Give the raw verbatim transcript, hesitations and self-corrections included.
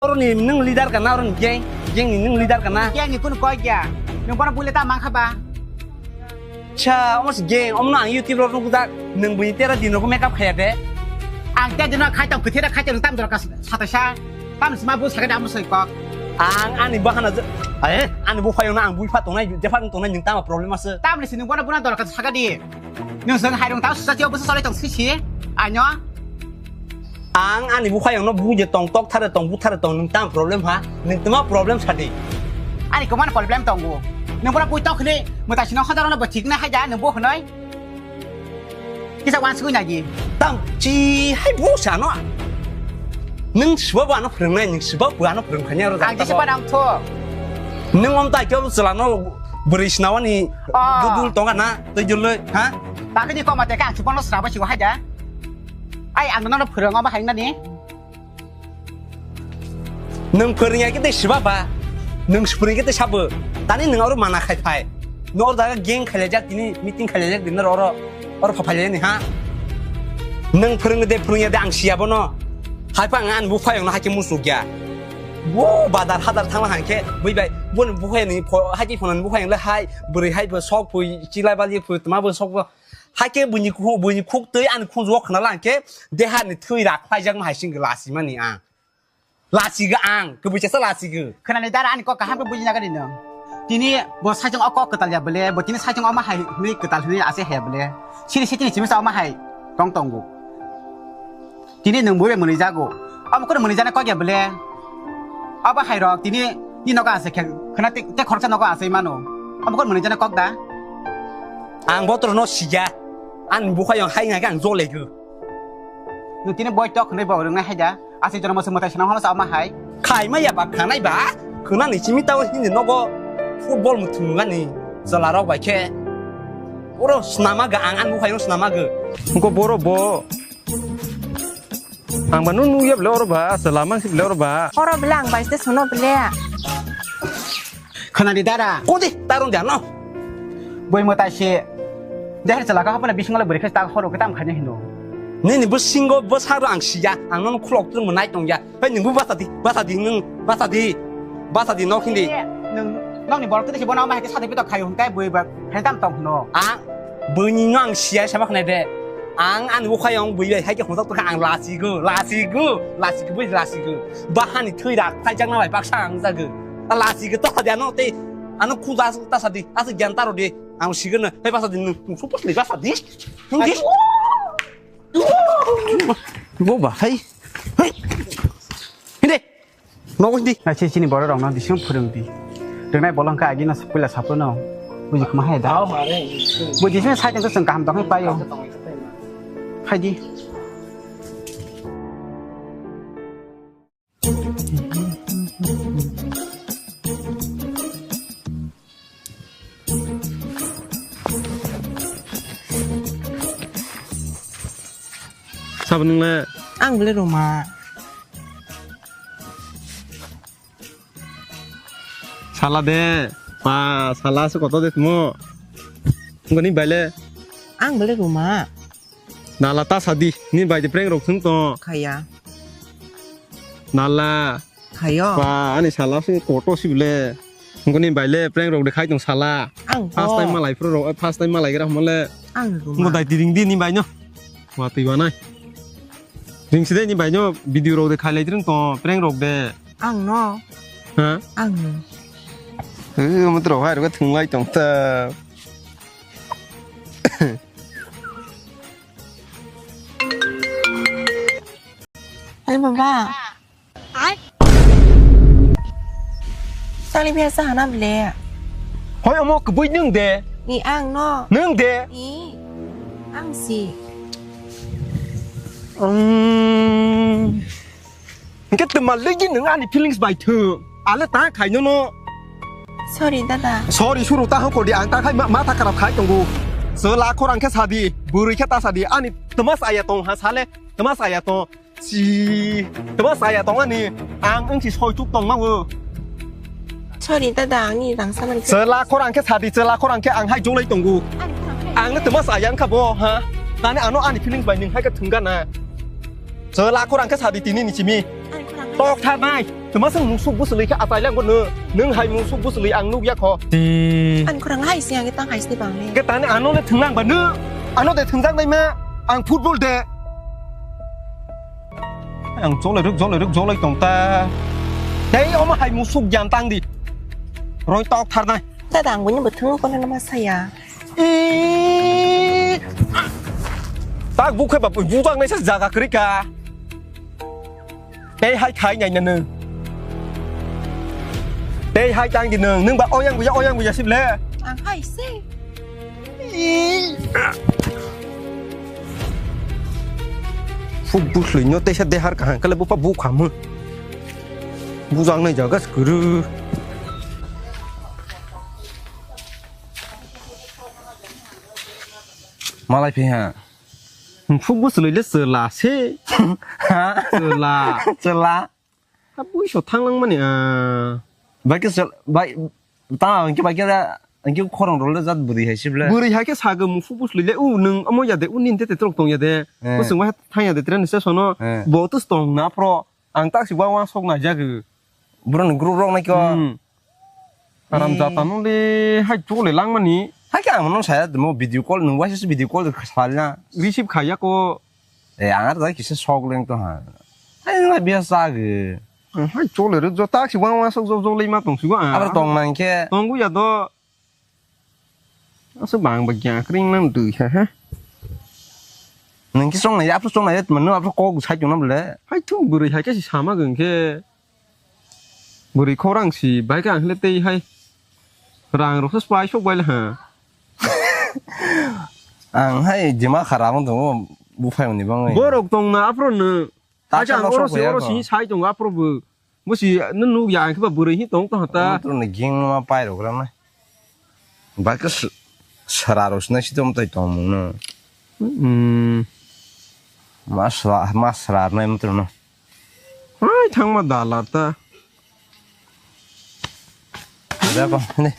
Oro ni nwng leader kana, oro ni gang, gang ni nwng leader kana. Gang ni kunu koi ya. Nwng bono bule ta mang kha ba. Cha, omo se gang, omo no ang YouTube ro nukjak. Nwng bini tera din rogo makeup khaya de. Ang te dino khai tong, kwthwi da khai tong, tam dor ka sata sa. Tam sima bu saga da mo soi kok. Ang ani bahana je, eh, ani bu phayong na ang bu pha tongnai, je pha tongnai nwng tama problem ase. Tam ni si nwng bono buna dor ka saga di. Nwng seng hai rong tau susa tio bu sa soi tong si si. Anyo. Ang ani bukhayangno buji tong tok thare tong bu thare tong nwng tamo problem ha? Nwng tamo problem sadi? Ani kwmani problem tongo. Nwng bono bui tok hwnwi mwtai sino hajar no bo thik na haja nwng bo hwnwi. Kisa wan sugui nagi. Tam chi hai bo sano. Nwng siba ba no phwrwngnai nwng siba ba no phwrwng khanya ro. Ang jisi pa nang tho. Nwng om tai kyo chwla no bwrwi sinawani. Oh. Dudul tonga na tei joloi ha? Bakini koma te ka ang siba no sraba siwa haja. Ai ang nono phwrwngo ba haingnani. Nwng phwrwngya khe tei siba ba? Nwng swphrwngya khe tei sabo? Tani nwng oro mana khai phai. Nwng oro jaga gang khailaijak tini meeting khailaijak din oro oro pha phailaini ha. Nwng phwrwng de phwrwngya de ang siya bono. Hai pha ang ani buphayong no hakhe musukya. Bo badar hadar thangla hangkhe bui bai boni buphayong ni pho-, hakhe phonani buphayong le hai bwrwi hai bo sok phui chilai bali phui tma bo sok bo. Haikhe buini khu-, buini khuk twi ani khunju o khna lang khe deha ni thwi rak khlai jak ma hai sing lasi mani ang. Lasi ga ang, kwbui chasa lasi ga. Khna ni dara ani kok kaham khe buji na gani nang. Tini bo sajong o kok kwtal ya bole, bo tini sajong o ma hai hwnwi kwtal hwnwi ase he bole. Sini sini simi sa o ma hai tong tongo. Tini nwng bui bai mwnwi jago. Omo kono mwnwi jana kok ya bole. Abo hai rok tini ni nogo ase khe khna te, te khoroksa nogo ase mano. Omo kono mwnwi jana kok da. Ang botoro no siya. Ang bukhayong hai ngai ang jolego. Nwng tini boi tok hwnwi bo rwngnai hai da. Ase jono mose mwtai swnam hama sa omo hai. Khai ma ya ba khanai ba. Khna ni simi tawo hini nogo football muthung gani. Jala rok bai khe. Oro snama ga ang ang bukhayong snama ga. Ko boro bo. Ang ba nung nung yab le oro ba, asa lamang sib le oro ba. Oro bele ang bai se sono bele. Khana di dara. Ko di, tarong di ano. Boi mo tai se. Dehar chala ka hapna bising le beri khas ta horo kitam khanya hino. Nini bo singo bo saro ang siya, ang nono khulok tung mo nai tong ya. Hei nung bo basa di, basa di nung, basa di. Basa di nok hindi. Nung, nok ni borok tadi si bono ma hai ke sate pito khayo hingkai boi ba. Hai tam tong hino. A, boi ni no ang siya sama khna de. Ang ani bukhayong bui bai hai khe hwnjak tongkha ang lasigo, lasigo, lasigo bui lasigo. Bahani thwi rak thaijakna bai baksa ang jago. A lasigo tokha de ano tei ano khuda ta sadi, asa gyan taro de. Ang sigo na, hai basa di nung, nung supos le basa di. Hindi. Bo ba hai. Hai. Hindi. Nogo di. Ai, chini borok rok no dising phwrwng di. Rwnai bolong kha agi no puila sapro no. Buji khma hai da. Buji sini sai tong tong kaham tong hai payo. Hai di. Sabo nung le? Ang bole ruma. Sala de, pa, sala se koto de tumo. Ngoni baile? Ang bole ruma. Nala ta sadi, ni bai de prank rok thung to. Khaya. Nala. Khayo. Pa, ani sala se koto si bole. Ngoni baile prank rok de khai tong sala. Ang ko. First time malai pro rok, first time malai gra mole. Ang ruma. Ngo dai tiring di ni bai no. Wa twi banai. Ring side ni bai no video rok de khai lai tiring to prank rok de. Ang no. Ha? Ang no. Eh, mo tro hai ro thung lai tong ta. Ai baba. Sali biasa hana ble. Hoi omo kwbui nwng de. Ni ang no. Nwng de. Ni ang si. Umm. Hingke twma legi nwng ani feelings bai thung. Ale ta khai no no. Sorry dada. Sorry suru ta hokor di ang ta khai ma, matha kharap khai tongo. Chwla khorang khe sadi, bwrwi khe ta sadi. Ani twma saya tong ha sale, twma saya tong. Si, twma saya tong ani. Ang wng si soi tuk tong ma o. Sorry dada, ani rang samani. Chwla khorang khe sadi, chwla khorang khe ang hai jolai tongo. Ani khorang khe. Ang no twma saya wngkha bo ha. Tani ano ani feelings bai nwng hai khe thung gana. Chwla khorang khe sadi tini ni simi. Ani khorang Tok tha nai. Tuma sang musuk busului kha atai lang bono. Nung hai musuk busului ang nuk yakho. Ti. An kurang hai si ang tang hai si bang ni. Ke tani ano le thung lang ba nu. Ano de thung jang nai ma. Ang football de. Ang jolai ruk jolai ruk jolai tong ta. Dei omo hai musuk jan tang di. Roi tok thar nai. Dada ang bini bwthwng kono nama saya. Ih! Tak bukhe ba bujak naisa jaga kwrwi ka. Tei hai khai nai na nwng. Tei hai tang di nwng. Nwng ba oyang buya oyang buya sib le. Ang hai se. Ih! Fuk buslui nyo teisa dehar kahang kale bupa buk khamu. Bujak nai jaga kwrwi. Malai phi ha. Fuk buslui le chwla se. Ha? Chwla. Chwla. Ha buiso thanglang mani a. Bai ke chwla, bai, ta, hwnkhe bai ke da, hwnkhe khorang rok le jat bwrwi hai se ble. Bwrwi hai khe sago mu fuk buslui le, u nwng omo ya de, u nin te te trok tong ya de. Eh. Kusung bai thang ya de, train station no. Eh. Bo tus tong na phro. Ang taksi wa wa sok na jago. Bro ni group rok nai kyo. Hmm. Haram jata no le hai chole langmani. Hai khe ang no saya mo video call nung waisa video call salna. Receive khaya ko. Eh, ang ar kisa sok leng to ha. Hai na biya sag. Hai chole ru jo taksi wang wang sok jo jo lei ma tong sigo. Abar tong nang khe. Tong gu ya do. Asuk bang ba gya kring nang dui ha ha. Nang ki song na ya, song na ya, mano abar kok sai tong na bole. Hai thu bwrwi hai khe si sama geng khe. Bwrwi khorang si bai khe ang le tei hai. Rang rok se pai sok bai le ha. Ang hai jema khara mo tongo buphai ni bang. Borok tong na aphro no. Acha ang oro si oro si sai tongo aphro bo. Bo si no nuk ya ang khe ba bwrwi hi tong tong ta. Tro ni ging ma pai rok ram na. Ba ke sara ro sna si tom tai tong mung no. Hmm. Masra masra na mo tro no. Hai thang ma dalar ta. Da ko ne.